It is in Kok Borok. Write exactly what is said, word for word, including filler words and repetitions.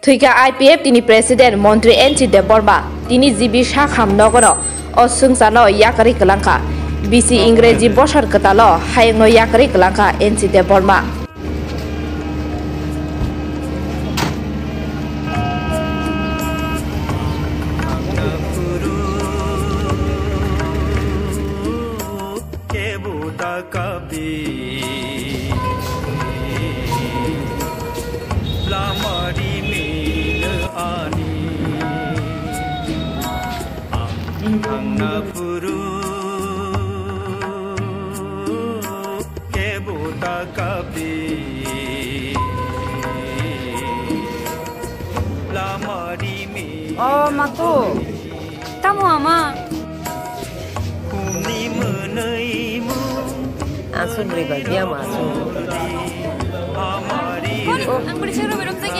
Thwikha I P F T ni President Montri N C Debbarma, tini G B Sakham nogono o swngcharno yakarwi kwlangkha. Bisi Ingreji bosor kwtalo hayungno yakarwi kwlangkha N C Debbarma. Kebo ta kapi lamari mil ani ang thangna puru kebo ta kapi lamari mil. Oh, Matu. Tamo ama? Aswk bwrwi bai biyang ma aswk. Kori, ang bwrwi se robe romjak